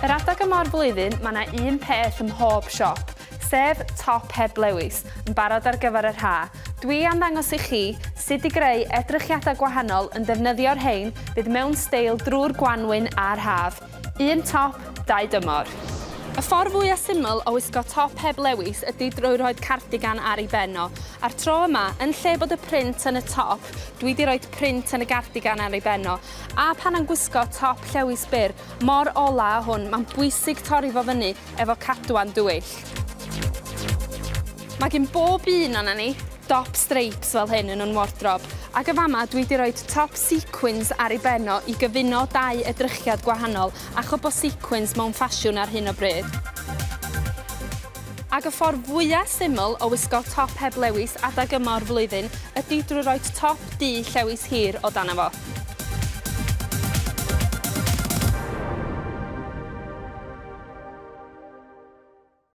Yr adag yma o'r flwyddyn, mae yna un peth ym mhob siop, sef top heb lewis, yn barod ar gyfer yr ha. Dwi am ddangos i chi sut i greu edrychiadau gwahanol yn defnyddio'r rhein fydd mewn steil drwy'r gwanwyn a'r haf. Un top, dau dymor. Y ffordd fwyaf syml o wisgo top heb lewis ydy drwy rhoi cardigan ar ei ben o. A'r tro yma, yn lle bod y print yn y top, dwi wedi rhoi print yn y gardigan ar ei ben o. A pan yn gwisgo top llewis byr, mor ola â hwn, mae'n bwysig torri fo fyny efo cadwan dwyll. Mae gen bob un o'na ni dop streips fel hyn yn yn wardrob, ac y fama dwi wedi rhoi top sequins ar ei ben o i gyfuno dau edrychiad gwahanol, achos bod sequins mewn ffasiwn ar hyn o bryd. Ac y ffordd fwyaf syml o wisgo top heb lewis adag yma o'r flwyddyn ydy drwy roi top du llewis hir o dan fo.